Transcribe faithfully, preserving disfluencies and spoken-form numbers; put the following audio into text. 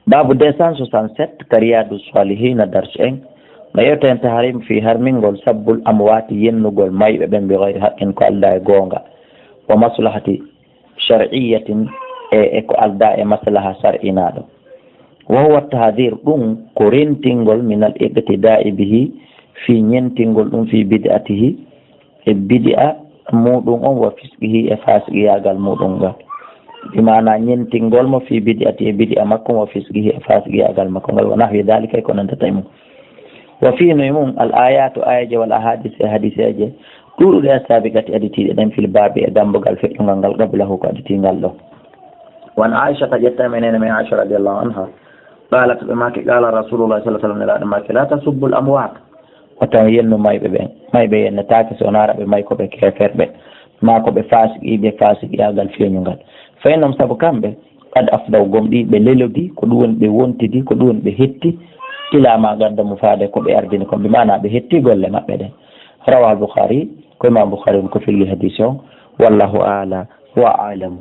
Baabu deux cent soixante-sept ka Riyadu Salihina, darsu en, no yewta hen tahrim fi harmingol sabbul amwaati, yennugol mayɓe ɓen, bi gayri haqqin, ko aldaa e goonga, wa maslahati shar'iyyatin, e, e ko aldaa e maslaha shar'inaaɗo. Wa huwa tahdir, ɗum ko rentingol, min al iqtida'i bihi, fi ñentingol ɗum, fi bid'atihi, e bidi'a muɗum on, wa fisqihi, e fasiqiyaagal muɗum ngal. Bi maana ñentingol mo fi bidi'ati, e bidi'a makko, wa fisqihi, e fasiqiyaagal makko ngal, wa nahwi dalika, e ko nandata e mum. Wa fi no e mum al ayatu, ayaje, wal ahadis, e hadiseje ɗuuɗuɗe, as-sabiqati, aditiiɗe ɗen, fil babi, e dambugal feƴƴungal ngal, qablahu, ko aditingal ɗo. Wa an Aishata, ƴetta e men neene men Aisha radiyallahu anha, qalat, ɓe maaki, qala rasulullah sallallahu alaihi wasallam, Nelaaɗo maaki, la tasubbul amwat, wata on yennu mayɓe ɓen. Mayɓe yennetaake si wonaa ɓe may ko ɓe keeferɓe, maa ko ɓe faasiqiiɓe, faasiqiyaagal feeñungal. Fa innahum, sabu kamɓe, qad afdaw, gomɗii ɓe lelodii, ko ɗum woni ɓe wontidii, ko ɗum woni ɓe hetti, ila ma qaddamu, faade ko ɓe ardini kon, bi maana ɓe hetti golle maɓɓe ɗen. Rawahu al-Bukhari, ko Imam Bukhari on ko filli hadisi on. Wallahu a'la wa a'lam.